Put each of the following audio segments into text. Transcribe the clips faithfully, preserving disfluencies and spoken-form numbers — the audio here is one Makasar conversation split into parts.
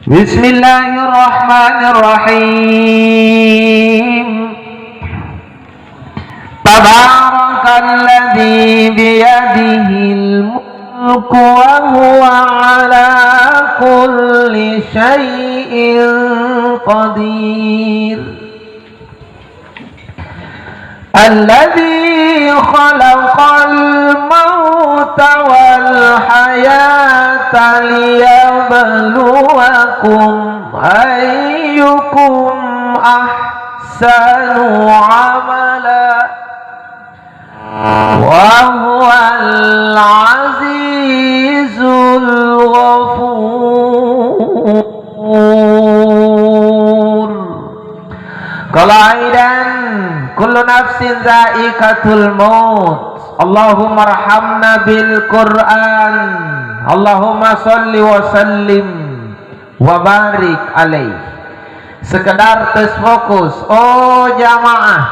Bismillahirrahmanirrahim. Tabarakalladzi biyadihil mulku wa huwa ala kulli syai'in qadir. Alladzi khalaqal mauta wal hayata liyabluwakum ayyukum ahsanu amala wa huwal azizul ghafur. Qala aidan, kullu nafsin dzaiqatul maut. Allahumma arhamna bil Qur'an. Allahumma shalli wa sallim wa barik alaih. Sekedar tes fokus, oh jamaah.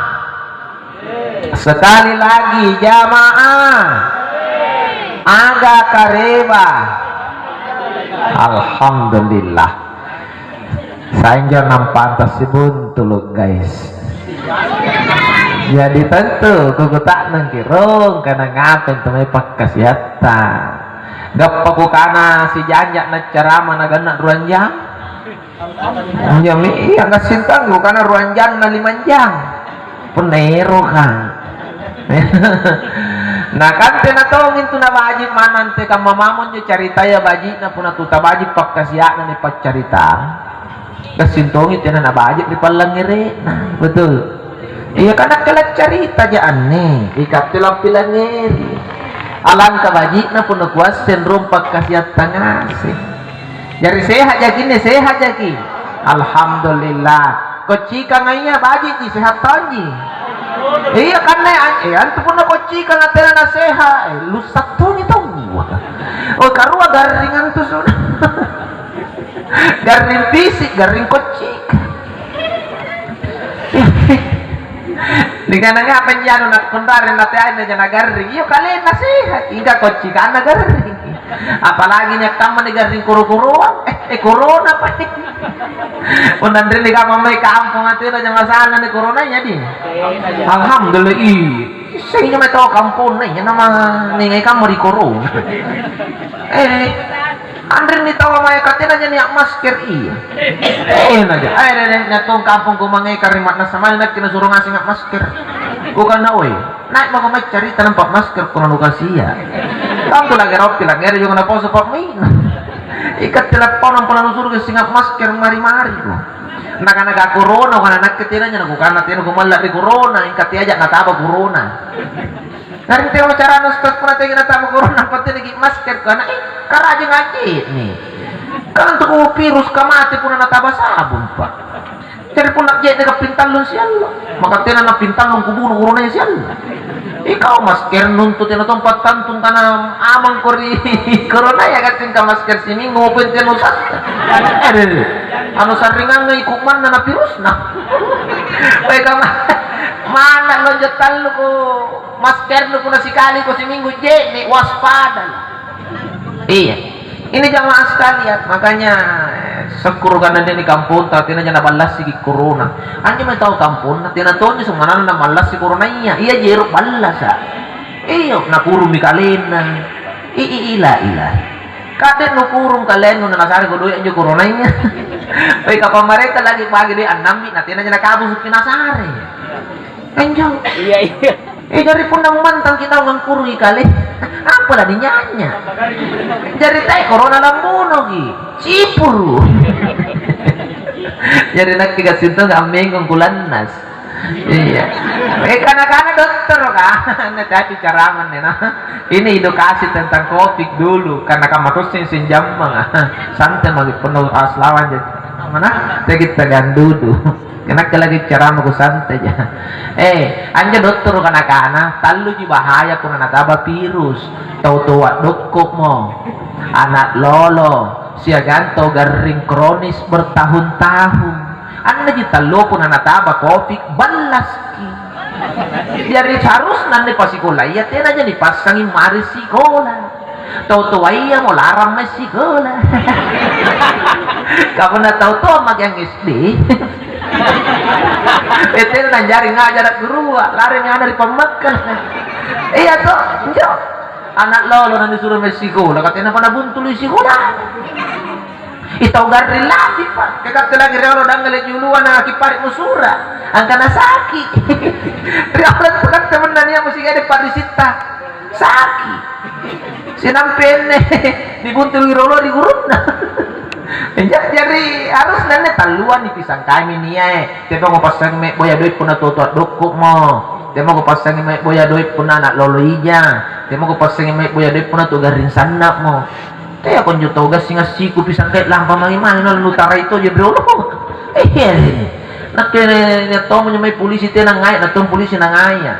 Sekali lagi jamaah. Aga kareba. Alhamdulillah. Sainjo nampa tasibuntulu, guys. Jadi tentu kukuta'nangki rong kana ngape intu mae pakkasiatta. Gappa kukana sijanja naccarama naganna ruang jang? Injomi iya gassintang kukana ruang jang na limang jang. Punna eroka. Nakante na tongi intu nabaji manna antekamma mamo injo caritaya baji'na punna tu tabaji pakkasia'na nipaccarita. Gassing tongi tena nabaji ri pallangngere'na. Betul. Iya, kan nakke laccarita ja anne, ikatte lappilangngeri. Alangka baji'na punna kuasseng rong pakkasiatta ngaseng. Jari sehat jaki, ne sehat jaki. Alhamdulillah. Koccikanga iya baji'ji, sehat tonji. Iya kanne, an-, eh, antu punna koccikanga tena nasehat, eh, lussa tongi taua. Oh, karua garring antu sudah. Garring fisik, garring koccik. Nikana ngapa anjo anu nakonrareng nateaina ja nagarring? Iyo kalenna sehat, ingka koccikanna garring. Apalagi nia' kamma nigarring koro-koroang, eh, eh, corona pa. Punna anrinni kamma mai kampong atena ja masalahna ni coronaya di. Alhamdulillah, iya. Isseng injo mae tau kamponna iya nama ningai kamma ri corona. Eh, anrinni taua mae ka tena ja nia' masker iya. Eh, naja. Eh, deh, deh, nia' tong kampongku mangeka ri ma'nassa mae nakke nasuro ngaseng a'masker. Kukana, "Oi, nai' mako mae carita nampa masker ko nanukasia." Tantu lagi raupi langngere joko naposo pa'mai'na. Ikatte lappauna pala nusuro gassing a'masker mari-mari ko. Nakana ga corona, kana nakke tenanya, nakukana tena kumalla ri corona, ingka teaja nataba corona. Jari teo carana Ustaz punna tena nataba corona, nampa tenaki masker, kana, eh, karaja ngaje'ni. Kan antu virus kamate punna nataba sabung, Pak. Jari punna je'neka pintallung siallo, maka tena napintallung kubuno coronaya siallo. Ikau masker nuntu tena tompa tantung kana amangko ri coronaya, katingka masker siminggu pun tena usassa. Aduh, anu sarringanna iku manna na virusna. Baik ama, mana lonjo tallu ko maskernu punna sikaliko siminggu je'ne, waspada. Iya. Ini jamaah sekalian, makanya, eh, syukur karena dia di kampung, tapi tena jana ballassiki corona. Anjo mae tau kamponna, tena tonji semanana namallassi coronaya. Iya jero ballasa. Iyo, nakurungmi kalenna. I, i, ila, ila. Kade nukurung kalennu na nasare ko doe anjo coronaya. Baik apa mereka lagi pagi doe annambi, na tena jana kabusuki nasare. Anjo. Iya, iya. Eh, jari punna mantangki tau ngangkurui kale, apa la ninyanya? Jari tae corona lambunoki, cipuru. Jari nakke gassing tonga ammengong kulannas. Iya. Eh, kana-kana dottoro ka. Nah, tadi caramanne, nah. Ini edukasi tentang covid dulu, karena kamma tosseng sing jammanga. Santai maki punna aslawang jadi. Mana? Tegi tagang dudu. Nakke lagi caramaku santai ja. Eh, anjo dottoroka nakana, talluji bahaya punna nataba virus, tau toa dokko'mo, ana' lolo, siagang tau garring kronis bertahun-tahun. Annaji tallo punna nataba covid, ballaski. Jari harusna anne pasikolaya tenaja nipassangi mari sikola. Tau toayamo larang massikola. Kapunna tau toa maki' S D. Eh, tena nanjari ngajara' gurua, lari ngana ri pammakkang. Iya to, injo. Ana' lolo nanisuro massikola, ka tenapa nabuntulu' sikola. Itau garring lagi, Pak. Kekatte lagi riolo dangnga' juluana kipari' musura. Angkana saki'. Riolo katte manna nia' musik ada parisitta. Saki'. Sinampenne dibuntulu' riolo ri gurunna. Ja-, jari harus nanne talluang nipisangkami niae. Tepako passangi mae boya doe' punna tuo-tuo dokkokmo. Tepako passangi mae boya doe' punna ana' lolo ija. Tepako passangi mae boya doe' punna tu garring sanna'mo. Teako anjo tau gassing assiku pisangkai lampa mange-mange na nutarai toje riolo. Eh, iya, iya. Nakke nia' tommo njo mae polisi tena ngai', na tong polisi na ngai'.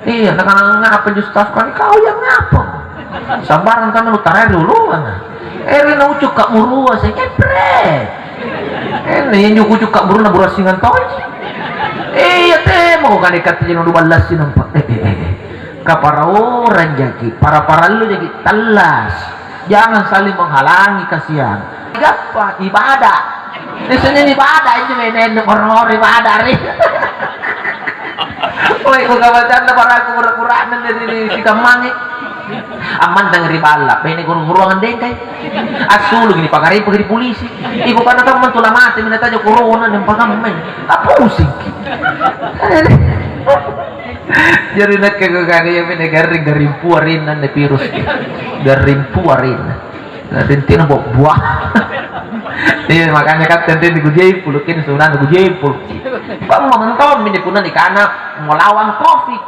Iya, nakana ngapa anjo staff kani kau yang ngapa? Sambarang tama nutarai rioloang. Eh, ri na ucuk ka murua saya kepre. Eh, na injo ucuk ka murua na burassingang toji. Iya, temo kani katte jeno dua belas nampa. Eh, eh, eh, eh. Kaparaorang jaki, para-parallu jaki, tallas. Jangan saling menghalangi kasihan. Gappa ibadah. Biasanya ibadah itu mainan orang-orang ibadah ri. Woi, kok kabacanna paraku pura-purana dari sikammangi. Ammantang ri balla, bene guru-guruangan dengkai. Assulu gini pakarepek ri polisi. Iko kana kamma tu lamate mina taja corona dan pakamma. Apa pusingki? Jari nakke kukana iya mene garring, garring pua rinna anne virus. Garring pua rinna. Garring tena bo-, buah. Iya, makanya katte anrinni kujempulu, kene sunana kujempulu. Kamma mentommi ni punna nikana melawan covid.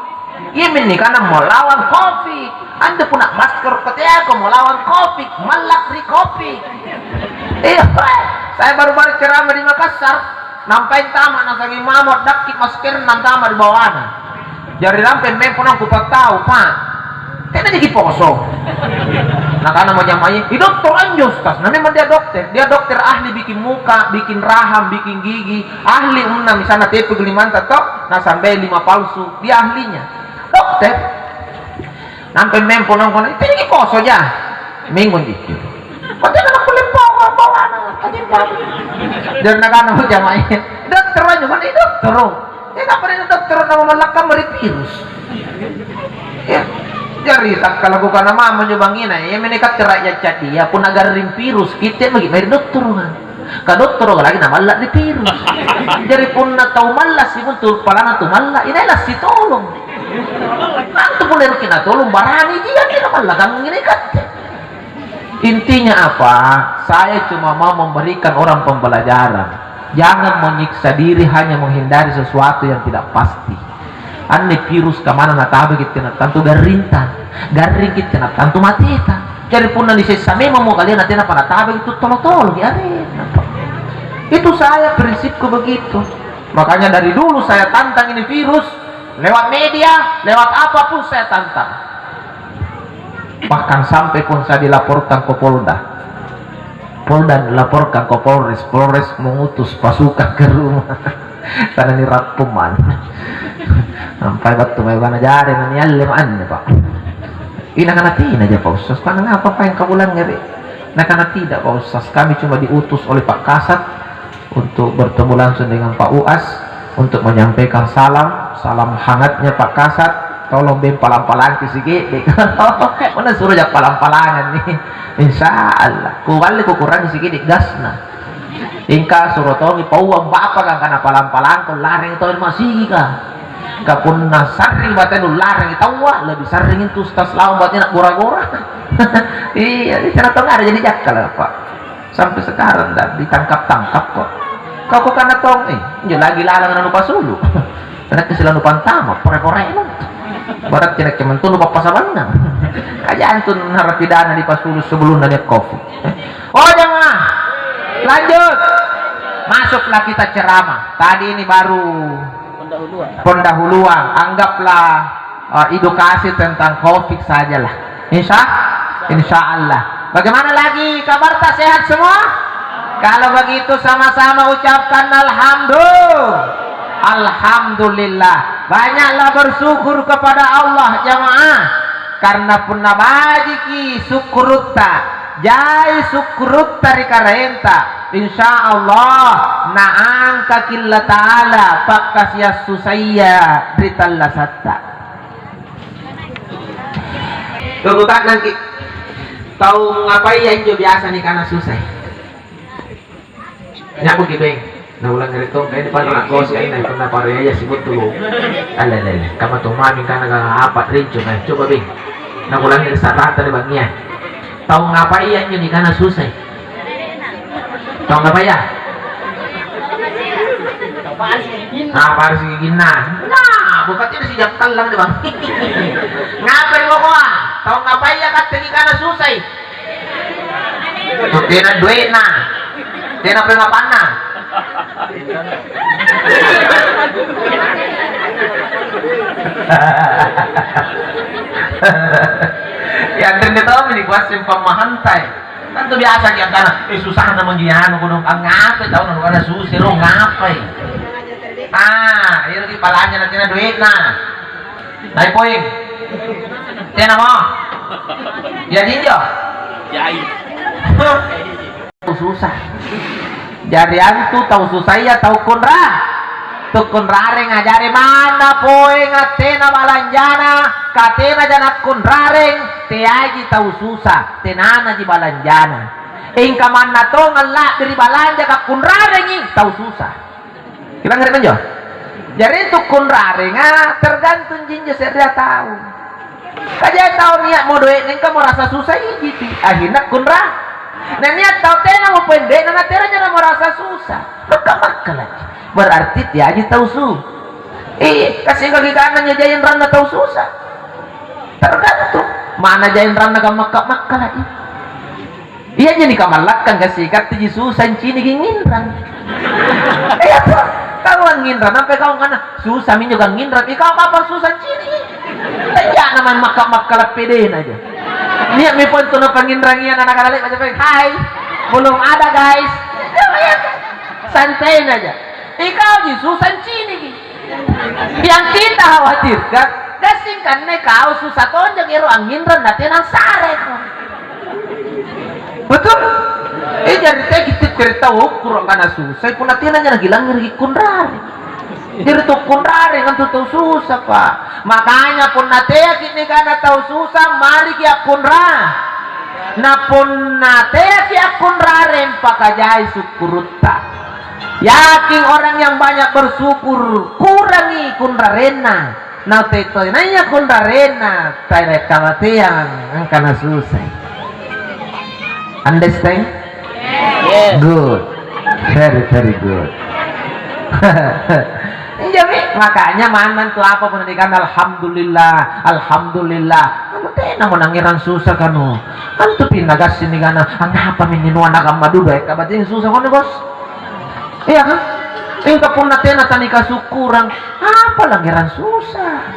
Iya mene nikana melawan covid. Antu punna masker ko teako melawan covid, mallak ri covid. Iya, saya baru-baru ceramah di Makassar. Nampai antama nasanging mamo addakki maskerna antama ri bawana. Jari rampe mempo nang kupattau, Pak. Tena jaki poso. Nakana mo jama'ah, "I dokter anjo, Ustaz." Nah, memang dia dokter. Dia dokter ahli bikin muka, bikin rahang, bikin gigi. Ahli umna misalnya tepi limanta to, nasambai lima palsu. Dia ahlinya. Dokter. Nampai mempo nang kono, "Tena jaki poso ja." Minggu jaki. Mate na kulle bawa-bawana, aja bawa. Dan nakana mo jama'ah, "Dokter aja, mana dokter, oh? Ya, apa nih dokter nama malakka mari virus?" Ya, jari takkala kukana mama njo bangina, ya, mene katte raja cadia, punna garring virus, kitte magi mari dokter, kan? Ka dottoroka lagi namalla' ri virus. Jari punna tau malla' sikontu palana tu malla', inai lassitolong. Nantu punna eroki natolong barani ji, anne namalla' gangngi katte. Intinya apa? Saya cuma mau memberikan orang pembelajaran. Jangan menyiksa diri hanya menghindari sesuatu yang tidak pasti. Anne virus kamana natabaki tena tantu garrinta, garringki tena tantu mateta. Jari punna nisessa memammo kalia na tenapa natabaki tu tolo-toloki arenna. Itu saya prinsipku begitu. Makanya dari dulu saya tantang ini virus, lewat media, lewat apapun saya tantang. Bahkan sampai pun saya dilaporkan ke Polda. Polda laporkan ke Polres, Polres mengutus pasukan ke rumah. Karena ini rappuman. Sampai battu mae bana jari na nialle ma anne, Pak. Ina kana tina aja, Pak Ustaz. Kana ngapa, Pak, yang kabulang ngeri? Nakana, "Tidak, Pak Ustaz. Kami cuma diutus oleh Pak Kasat untuk bertemu langsung dengan Pak Uas, untuk menyampaikan salam, salam hangatnya Pak Kasat, tolong beng palang-palangki sikiddi." Mana suruh ja palang-palangan nih. Insya Allah. Kualle kukurangi sikiddi gasna. Ingka suro tongi paua bapa kang kana palang-palangko lareng tau ri masigika. Ka punna sarring batenu lareng taua, lebih sarring intu stas lawan batena gora-gora. Iya, cara tong ada jadi jakkal, Pak. Sampai sekarang ndak ditangkap-tangkap kok. Kau kok kana tong, eh, injo lagi lalang anu pasulu. Nakke silano pantama, pore-porena. Barakki nakke mentulu pappasabanna. Aja antu narapidana dipasulu sebelumna nia' covid. Oh, jamaah. Lanjut. Masuklah kita ceramah. Tadi ini baru pendahuluan. Anggaplah, eh, edukasi tentang covid sajalah. Insya, insya Allah. Bagaimana lagi kabarta, sehat semua? Kalau begitu sama-sama ucapkan alhamdulillah. Alhamdulillah. Banyaklah bersyukur kepada Allah, jamaah. Karena punna bajiki sukkurutta, jai sukkurutta ri Karaenta, insya Allah naangkaki Allata'ala pakkasiassusaya ri tallasatta. Kukuta'nangki, tau ngapaya injo biasa nikana susai? Nyakuki, Beng. Naulangngere tong, kaina pada nakkosi, aina punna pareaya sibuntulu. Alle, alle, alle. Kamma tu mami kana ka apa rincu, nah, coba, Beng. Naulangngere sarata ri bangngia. Tau ngapaya injo nikana susai? Tau ngapaya? Nah, parisi giginna. Nah, buka tidak sijakkallang deh, Bang. Ngapai mokoa? Tau ngapaya katte nikana susai? Tena duitna, tena pengapanna. Ya, anrinni tau meni kuasseng pammahantai. Tantu biasa ki angkana, "Eh, susahna manjo anu kodong, angngapa tau na kada susah ro ngapai?" Ah, iro ki balanja na tena duitna. Naik poin. Tena mo. Ya jinjo. Jai. Tau susah. Jari antu tau susaya tau konra. Tau konrareng ajare manna poenga tena balanjana, katena jana konrareng, teaji tau susah, tenanaji balanjana. Engka manna tong alla'biri balanja kakkunrarengi tau susah. Kilangngere minjo? Jari antu konrarenga tergantung jinjo se'rea tau. Kajai tau nia'mo doe'na engkamo rasa susa iji pi, akhirna kunra. Na nia' tau tenamo poeng doe'na, na tena janamo rasa susa. Makka-makkalaki. Berarti teaji tau su. Iya, kasingkaki kanannya jai inranna tau susa. Tergantung. Mana jai inranna kammakka-makkalaki. Iyaji nikamallakkang gassing ikattiji susa nciniki nginrang. Iya to, kau angnginrang, nampai kau ngana, susa minjo kangnginrang, ikau kapang susa nciniki. Tenjana maeng makka-makkala pedena aja. Nia'mi poeng tu napanginrangi ana' nakana le'ba' aja poeng, "Hai, belum ada guys." Santaina aja. Ikauji susa nciniki. Yang kita khawatirkan, gassing kanne kau susa tonjang ero' angnginrang natena sareko. Betul? Eh, jari teki tikkiri tau ukkuru' angkana susai, punna tenanya nakilangngereki kunrareng. Jari tu kunrareng antu tau susa, Pak. Makanya punna teaki nikana tau susa, mariki akkunra. Na punna teaki akkunrareng, pakajai sukkurutta. Yakin orang yang banyak bersyukur, kurangi kunrarenna. Na tetoenaya kunrarenna, taere' kamateang, angkana susai. Understand? Yes. Good. Very, very good. Injomi, makanya manna tu apa pun dikana, "Alhamdulillah, alhamdulillah." Kamu tenamo nangngerang susa kanu. Antu pinna gassing nikana, "Angngapa minni nuanna kamma dudu, eh, kabating susa kone, Bos?" Iya kan? Engka punna tena tanikasukkurang, apa langngerang susa?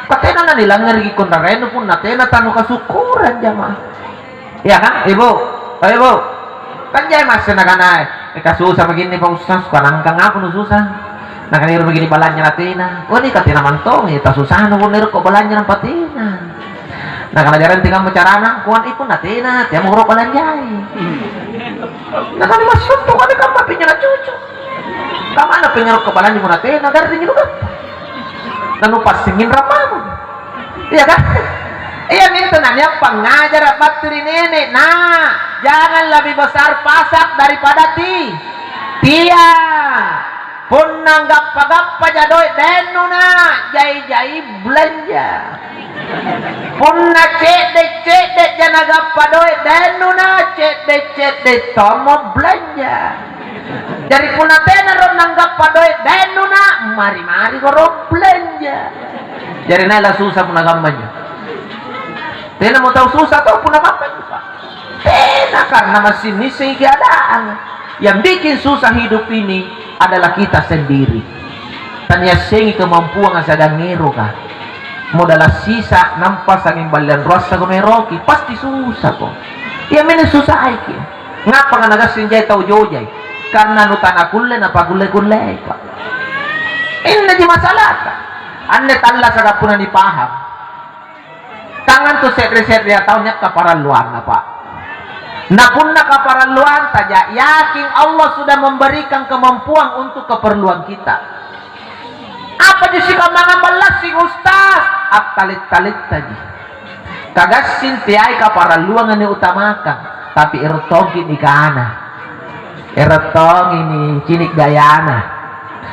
Katena nanilangngereki konrarenu punna tena tanukasukkurang, jamaah. Iya kan, Ibu? Oh, Ibu. Kan jai masse nakana, "Eh, kasusa baginni, Pak Ustaz, kanangkang apa nususa?" Nakana, "Ero' baginni balanja natena." "Oh, ini katena mantong, ya tasusanu punna ero' ko balanja nampa tena." Nakana, "Jarang tingammu carana, kuan ipun natena, tiammu ro balanjai." Nakana, "Massuttu kami kamma pinjo nacucu." Kamana pengaruh kebalanya punna tena garring itu kan? Lalu passingin rambamu. Iya kan? Iya mintu nania pangajara battu ri nene', "Nah, jangan lebih besar pasak daripada ti-, tiang. Punna gappa-gappa ja doe' dennu, nah, jai-jai belanja." Punna ce'de'-ce'de' ja nagappa doe' dennu, na ce'de'-ce'de' tommo belanja. Jari punna tena ro nanggappa doe' dennu, na mari-mari koro belanja. Jari nai lasusa punna kamma injo. Tenamo tau susa tau punna kamma injo, Pak. Tena, karena masih nissengi keadaan. Yang bikin susah hidup ini adalah kita sendiri. Taniassengi kemampuang siagang eroka. Modala' sisa nampa sanging balliang ruassako meroki, pasti susako. Iya mene susaiki. Ngapa kana gassing jai tau jojai? Karena nu tanakulle napakulle-kullei, Pak. Innaji masalahta. Anne tallasaka punna nipahang. Tangang tu se're-se'rea tau nia' kaparalluanna, Pak. Na punna kaparalluanta ja, yakin Allah sudah memberikan kemampuan untuk keperluan kita. Apaji sikammangang ballassing, Ustaz? Attale'-talettaji. Kagassing teai kaparalluanga niutamakang, tapi ero' tongki nikana. Ero' tongi nicini' gayana.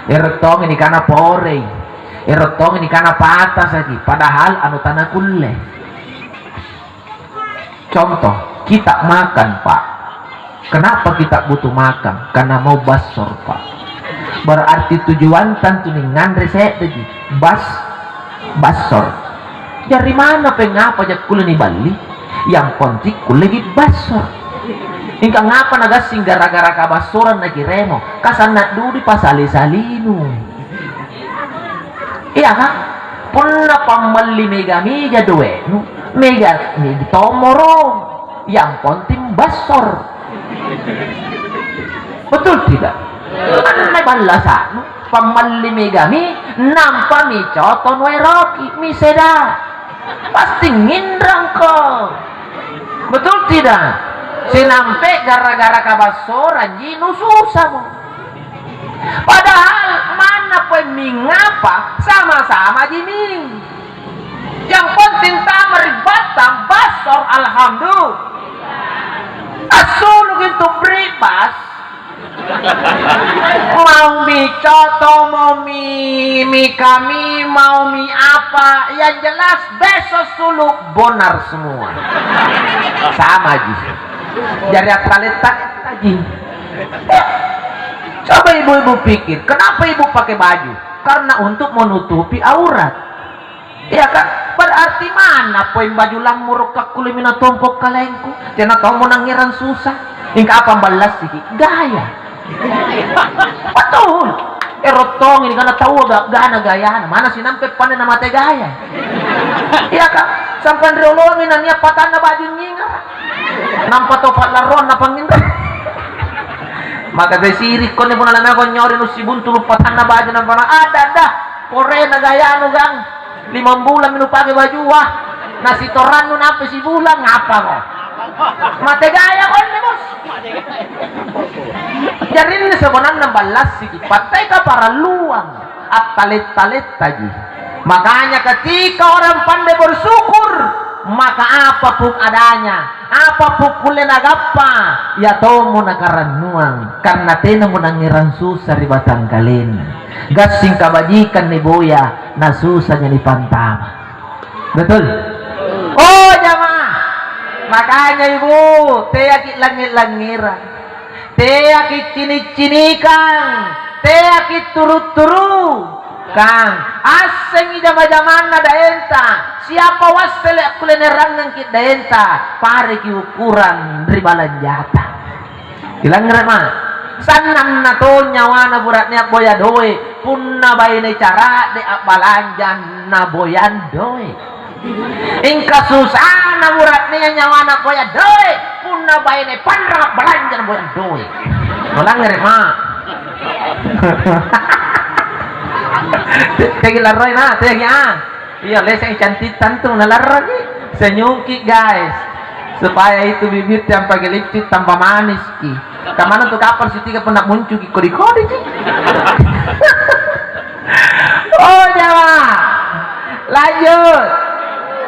Ero' tongi nikana porei. Ero' tongi nikana patasaki, padahal anu tanakulle. Contoh, kita makan, Pak. Kenapa kita butuh makan? Karena mau basor, Pak. Berarti tujuan tantu ninganre se'reji. Bas-, basor. Jari mana pengapa jakkulle niballi? Yang penting kullegi basor. Ingka ngapa nagassing gara-gara kabassorang nakiremo? Kasanna' dudi pasali-salinu. Iya, Kak? Punna pammalli mega-mega doe'nu, mega-mega tomoro, yang penting bassor. Betul tidak? Anne ballasa'nu, pammalli mega-mi, nampami coto nueroki, mi seda. Pasti nginrangko. Betul tidak? Sinampe gara-gara kabassoranji nususamo. Padahal manna poeng mingapa, sama-samaji ming. Yang penting tama ri battang bassor, alhamdulillah. Assuluki antu bribas. Mau mi coto, mau mi, mi kami, mau mi apa, yang jelas beso sulu' bonar semua. Samaji. Jari attaletta-lettaji. Coba ibu-ibu pikir, kenapa ibu pakai baju? Karena untuk menutupi aurat. Iya kan? Berarti mana poeng baju lammoro' kakkullemi natompo' kalengku? Tena tommo nangngerang susah. Mingka apa ballassiki? Gaya. Betul. Ero' tongi nikana taua ga-, gana gayana. Mana sinampe' panne namate gaya? Iya kan? Sampang rioloangi nania' patanna baju nyingara'. Nampa tau pa'larroang napangnginrang. Maka tesirik konne punna lanako nyori nussibuntulu' patanna baju nampa na ada dah. Porena gayanu, gang. Limang bulammi nupake bajua. Nasitorannu nampe sibulang, apako? Mate gaya konne, Bos. Jari anne sebenarna ballassiki, pattai kaparalluang, attale-talettaji. Makanya ketika orang pandai bersyukur, maka apapun adanya, apapun kulle nagappa, ia tommo nakarannuang, karena tenamo nangngerang susa ri batangkalenna. Gassing kabajikanna niboya, nasusaja nipantama. Betul? Oh, jamaah. Makanya, Ibu, teaki langnge-langngerang. Teaki cini-cinikang. Teaki turu-turu. Kang, assengi jama-jamanna daenta. Siapa wassele akkulle naerangngangki daenta? Pareki ukurang ri balanjata. Kilangngere ma. Sannanna tong nyawana bura'nea boya doe', punna baine cara'de' a'balanja naboyang doe'. Ingka susana bura'nea nyawana boya doe', punna baine panrang a'balanja naboyang doe'. Kilangngere ma. Te-, tegi larroi na, tegi ah. Iya, leseng cantik tantu nalarraki. Senyumki, guys. Supaya itu bibirta yang pakai lipstick tambah maniski. Kamana tu kapang sitiga punna muncuki kodi-kodiji. Oh, jama. Lanjut.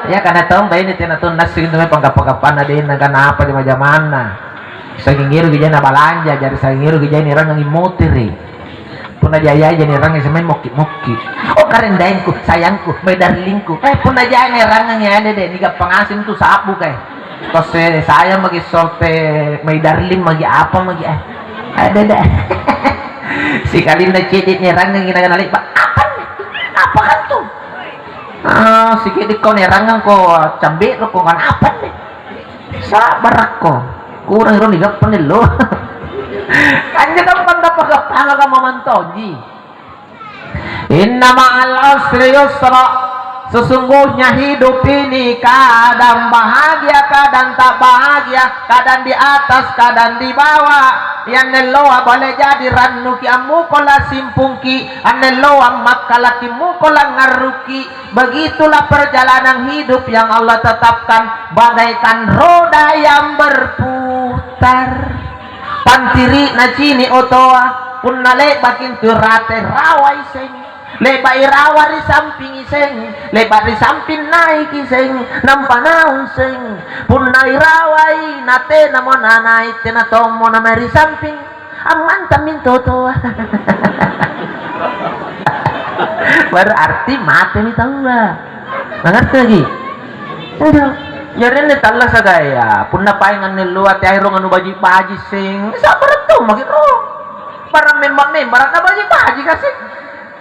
Ya, karena tong baine tena tong nassing intu mae panggappa-gappanna denna kana apa jama-jamanna. Saking ngeroki jai nabalanja, jari saking ngeroki jai nierangangi motere'. Punna jai-jai jai nierangangi semai mokki-mokki. Oh, karendaengku, sayangku, my darlingku. Eh, punna jai nierangangi ade de', nigappa ngaseng tu sa'bu kae. Tosse sayang maki sorte my darling maki apa maki, eh. Ade de'. Sikalinna cedde' nierangangi naganale'ba. Apa ni? Apa kan tu? Ah, sikiddi kau nierangangko cambe' rokko kan apa ni? Sa'barakko, kurang ero nigappa nello. Anjo gampang gappa-gappanga kamma mantoji. Inna ma'al usri yusra. Sesungguhnya hidup ini kadang bahagia, kadang tak bahagia, kadang di atas, kadang di bawah. Anne alloa bale jadi rannuki ammuko lasimpungki, anne alloa makkalaki muko langngarrukki. Begitulah perjalanan hidup yang Allah tetapkan bagaikan roda yang berputar. Tantiri nacini otoa, punna le'baki intu rate rawai seng. Le'ba' irawa ri sampingi seng, le'ba' ri samping naiki seng, nampa naung seng. Punna irawai, natenamo nanai, tena tommo namai ri samping. Ammantang mintu otoa. Berarti matemi taua. Mangarti lagi? Enjo. Jari anne tallasaka iya, punna paeng anne alloa teai rong anu baji'-baji' seng, sa'bara' tommaki rong. Barang memba'-membara' nabaji'-baji' kaseng.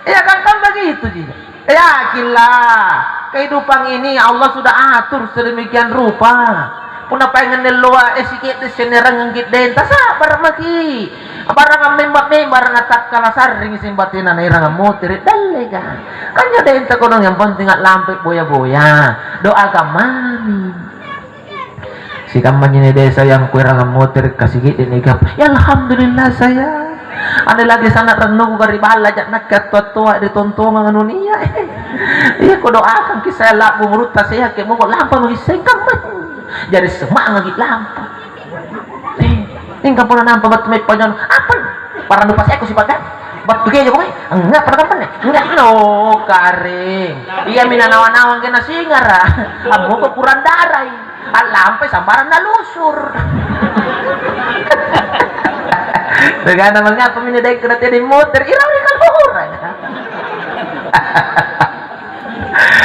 Iya kan, kan begitu ji. Yakinlah, kehidupan ini Allah sudah atur sedemikian rupa. Punna paeng anne alloa, eh, sike'de' sennerangngangki' denta, sa'bara' maki'. Barang ammemba'-membara' natakkala sarringi seng batena naerang ammotere' dalleka. Kan anjo denta kodong yang penting a'lampai boya-boya. Doakan mami. Sikamma anjo desa yang kuerang ammotere' kasiki'de' nikap. Ya alhamdulillah sayang. Ane lagi sana' rennuku gari balla ja' nakke attoa-toa ri tontongang anu nia'. Iya kudoakangki saya la'bu murutta sehat ke moko lampa maki' sengkamma. Jari semangaki' lampa. Eh, mingka punna nampa battu mae panynyana, apa? Parang lupa saya sipakai. Battu keja koe. Enggak pernah kapan ya? Enggak. Oh, karing. Iya mina nawa-nawang kena singara. Ammoko kurang darai. Allampai sambarang nalusur. Begana mengapa mina daeng kena tedeng motor? Irau ri kalorang.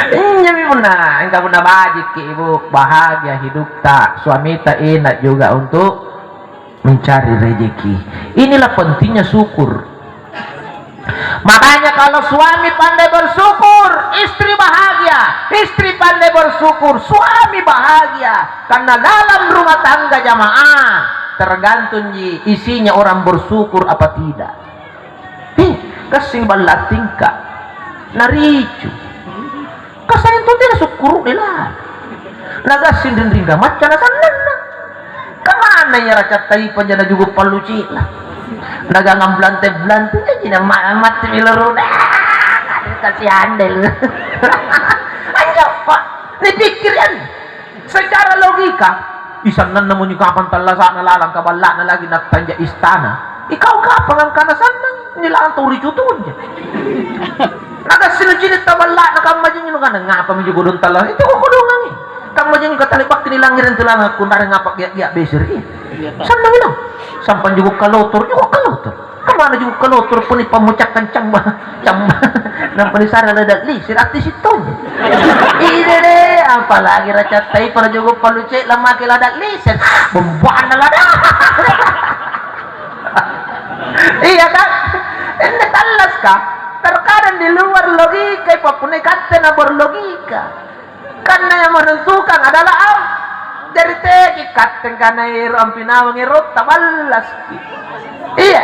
Injomi punna, engka punna bajikki ibu, bahagia hidupta, suamita enak juga untuk mencari rejeki. Inilah pentingnya syukur. Makanya kalau suami pandai bersyukur, istri bahagia, istri pandai bersyukur, suami bahagia. Karena dalam rumah tangga jamaah tergantungji isinya orang bersyukur apa tidak. Hih, gassing balla' tingka. Naricu. Kasayang tau tena sukkuru'ne lah. Nagassing rinring macca nasannanna. Kamana iya racatta ipanja najuku' pallu ci'la. Nagangang blante-blante, eh, cina ma-, matti milorona. Kasi handel. Anjo, Pak, nipikkiri anjo. Secara logika, isannannamo nyo kapang tallasa'na lalang kaballa'na lagi nattanja istana. Ikau kapang angkana sannang, nilalang tau ricu tonja. Nagassing nucini' taballa'na kamma jinjo nukana, ngapami juku' kodong tallasa'? Itu kodongangi. Kamma jinjo katale bakti nilangngere' intu lalang kunrareng apa gia'-gia' besere'. Sannangi naung. Sampang juku' kalotor, juku' kalotor. Kamana juku' kalotor puni pammucakkang camba, camba. Nampa nisare lada' lise, atti sittong. Ide deh, apalagi racattai pada juku' pallu ce'la make lada' lise. Bomboanna lada'. Iya kan? Ini tallaska. Terkadang di luar logika, ipappunai katte na berlogika. Karena yang menentukan adalah Allah. Jari teki katte kana ero ampinawang ero taballaski. Iya.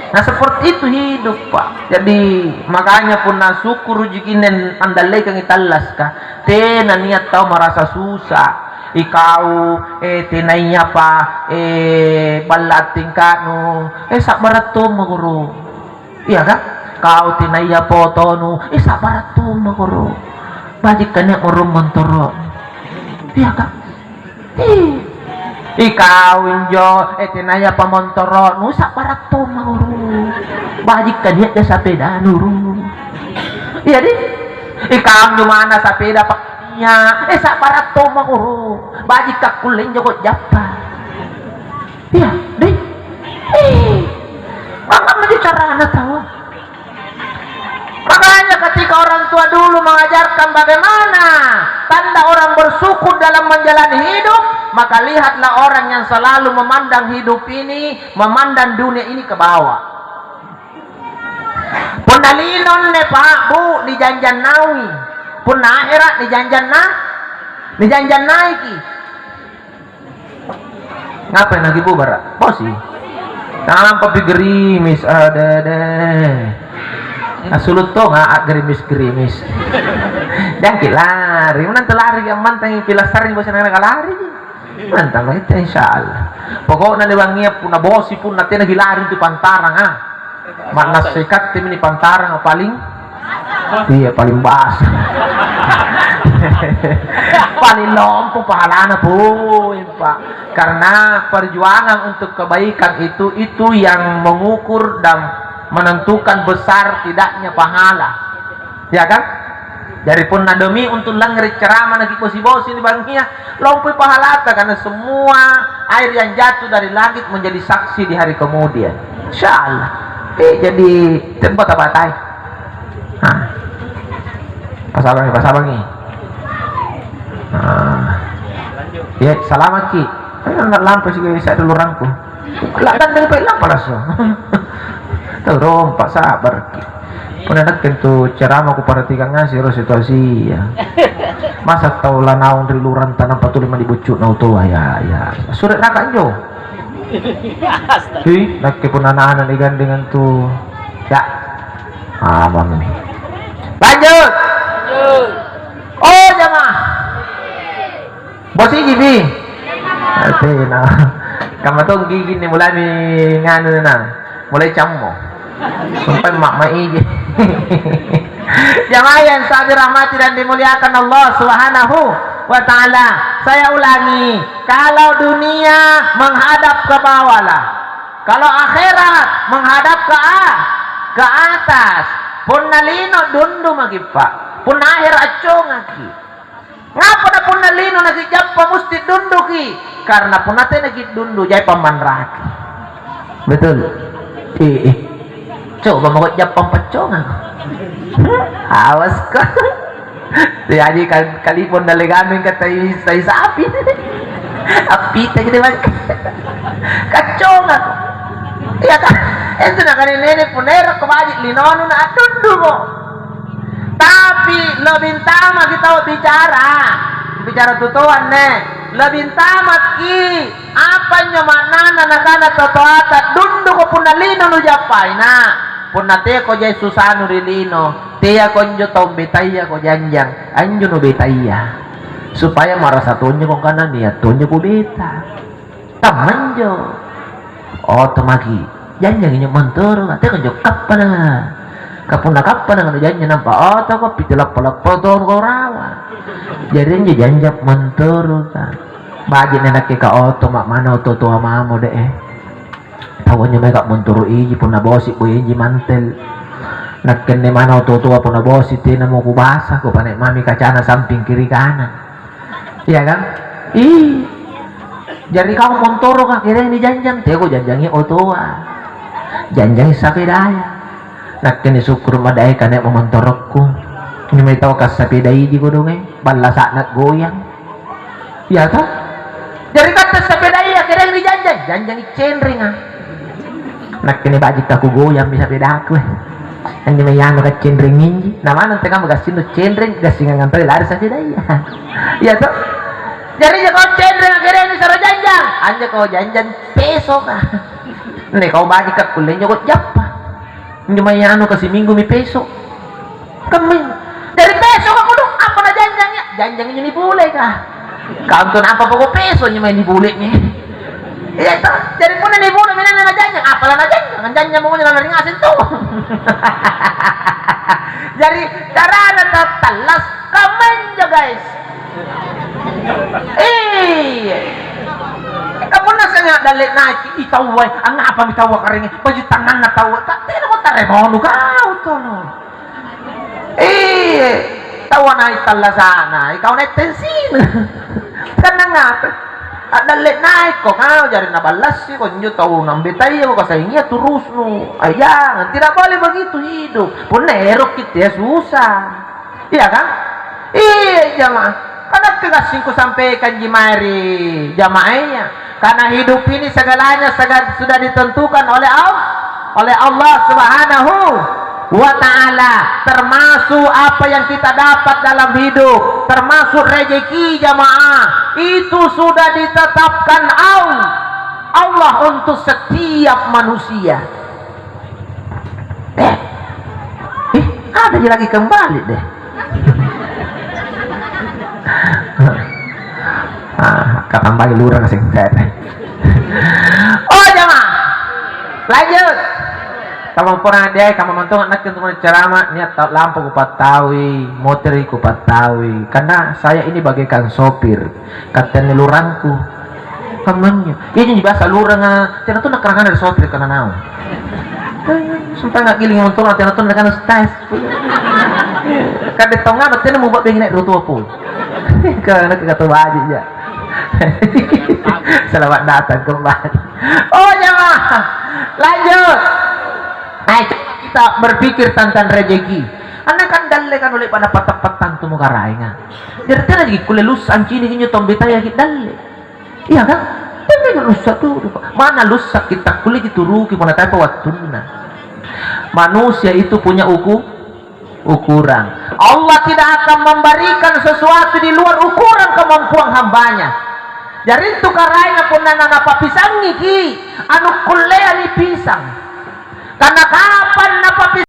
Nah, seperti itu hidup, Pak. Jadi, makanya punna syukur rujukinna andallekangi tallaska. Tena nia' tau marasa susah. Ikau, eh, tenayapa, eh, balla' attingka'nu, eh, sa'bara' tommo guru. Iya kan? Kau tenaya potonu, eh, sa'bara' tommo guru. Baji' kania' morong montoro'. Iya kan? Ih. Ikau injo, eh, tenaya pamontoro'nu, sa'bara' tommo guru. Baji' kania' ja sapedanu, guru. Iya di? Ikau injo mana sapeda pa-, iya, eh, sa'bara' tommo guru. Baji' kakkulle injo ko jappa. Iya, deh. Eh, mangkamma carana taua. Makanya ketika orang tua dulu mengajarkan bagaimana tanda orang bersyukur dalam menjalani hidup, maka lihatlah orang yang selalu memandang hidup ini, memandang dunia ini ke bawah. Punna lino anne, Pak, Bu, nijanjang naungi. Punna ahera' nijanjang na-, nijanjang naiki. Ngapai nakibubara'? Bosi. Nampa pi gerimis, adede. Assulu' tonga a gerimis-gerimis. Jangki lari, menang tu lari, ammantangi pilassarring bosi, nangka lari. Mantang, itu insya Allah. Pokokna lewangia punna bosi, punna tena kilari tu pantarang, ah. Ma'nassa ikattemi ni pantarang paling, iya, paling basa. Paling lompo pahalana, pui, Pak. Karena perjuangan untuk kebaikan itu, itu yang mengukur dan menentukan besar tidaknya pahala. Ya kan? Jari punna demi untuk langngere' ceramah nakibosi-bosi ni bangngia, lompoi pahalata, karena semua air yang jatuh dari langit menjadi saksi di hari kemudian. Insya Allah. Eh, jadi, tembata-batai. Nah. Pasabangi, pasabangi. Nah. Ya, salamatki. Kan lampa sih, saya dulu rangku. Lah, kan dari lampa langsung. Tau rompa, sabarki. Punna nakke antu ceramah kuperhatikang ngaseng ro situasia. Masa tau lanaung ri luranta nampa tuli mani buccu'na otoa, ya, ya. Sure raka anjo. Hi, nakke punna ana'-ana' nigandeng antu. Ya. Amang ni. Lanjut. Oh, jamaah. Bosiji pi. Tena. Kamma tong gigi ni mulai nganu na. Mulai cammo. Sampai mak-mak iji. Jamaah yang saya dirahmati dan dimuliakan Allah Subhanahu wa Ta'ala. Saya ulangi, kalau dunia menghadap ke bawah lah. Kalau akhirat menghadap ke a-, ke atas. Punna lino dundu maki, Pak. Punna akhir accongaki. Ngapa na punna lino nakijappa musti dunduki? Karena punna tenaki dundu, jai pammanraki. Betul? Iya. Coba mako jappang paccongang. Awas ko. Jadi kal-, kalipon na legameng ka tai, tai sapi. Appita gede banyak. Kaccongang. Iya kan? Itu nakana nene punna ero' ko baji' linonu na addundumo. Tapi lebih tamaki tau bicara, bicara tutoanne, lebih tamaki apa njo maknana nakana totoata, dunduko punna lino nujappaina, punna teko jai susanu ri lino, teako njo tau betayako janjang, anjo nubetaya, supaya marasa tonjoko kana nia' tonjo kubeta. Kammanjo. Oto maki. Janjangi nyo montoroka, teko njo kappananga. Ka punna kappananga nujanjang nampa otoko, piti lappa-lappa tongko rawa. Jari anjo janjang montoroka. Baji' na nakke ka oto ma-, mana oto toa mamo de', eh. Tau anjo mae ka montoro' iji punna bosi boya iji mantel. Nakke anne mana oto toa punna bosi tenamo kubasa, kupane' mami kacana samping kiri kanan. Iya kan? Ih. Jari kau montoroka kereang nijanjang, teako janjangi otoa. Janjangi sapedaya. Nakke ni sukkuru' madaeka nia' mamontorokku. Injo mae tau kassapedai ji kodonge, ballasa'na goyang. Iya toh? Jari katte sapedaya kereang nijanjang, janjangi cenrenga. Nakke ni baji' kakugoyammi sapedaku, eh. Anjo mae anu kaccenreng inji, na manang tengkamma gassinnu cenreng, gassingang anroi lari sapedaya. Iya toh? Jari jako cenreng akhirnya nisaro janjang. Anjo ko janjang pesoka. Nih kau baji' kakkulle injo ko jappa. Injo mae anu ka siminggu mi peso. Kammai. Jari peso ka kodong, apa najanjang ya? Janjang injo nibuleka. Kau tuh apa pokok peso injo mae nibule'mi. Iya toh? Jari punna nibule minanna najanjang, apalah najanjang? Janjang mako ngaseng tu. Jari carana tattallas kammanjo, guys. Iya. Ka punna seng a'dalle' naiki, i taua, angngapami taua karengi, baju tannanna taua, ta-, tena ko taremonu kau tono. Iya, taua nai' tallasa'na, ikau nai' tensina. Kan nangngapa? A'dalle' naikko kau, jari naballassiko injo tau nambetayako, kasaingia turusnu. Ai jangan, tidak boleh begitu hidup. Punna erokki tea susah. Iya kan? Iya, jamaah. Kan nakke gassing kusampaikanji mae ri jamaahnya. Karena hidup ini segalanya sega-, sudah ditentukan oleh Al-, oleh Allah Subhanahu wa Ta'ala. Termasuk apa yang kita dapat dalam hidup, termasuk rezeki jamaah, itu sudah ditetapkan Al-, Allah untuk setiap manusia. Eh, eh, ada ji lagi kembali deh. Ah, ka Tambai lurang seng se're. Oh, jamaah. Lanjut. Kamamporang dia, kamamantong nakke untuk ceramah, niat ta-, lampu kupattaui, moteri kupattaui. Karena saya ini bagaikan sopir. Katanya lurangku. Kamannya. Iya, jadi biasa luranga, tena tuh nakarangana dari sopir karena naung. Sumpah nggak giling untuk tena tuh nakarangana stres. Kadang tau nggak, tena mau buat begini rotua pun. Karena kata baji ya. Selamat datang kembali. Oh, jamaah. Lanjut. Ayo, coba kita berpikir tentang rezeki. Karena kan dalle kan oleh pada patang-patang tu mukaraenga. Jadi tena lagi kulle lussa ancini injo tombetaya ki dalle. Iya kan? Tena lussa tu. Mana lussa kita kulle dituruki mana tapa wattunna. Manusia itu punya uku-, ukuran. Allah tidak akan memberikan sesuatu di luar ukuran kemampuan hambanya. Jari tu karaenga punna na-, napappisangiki, anu kullea nipisang. Karena kapan napappisang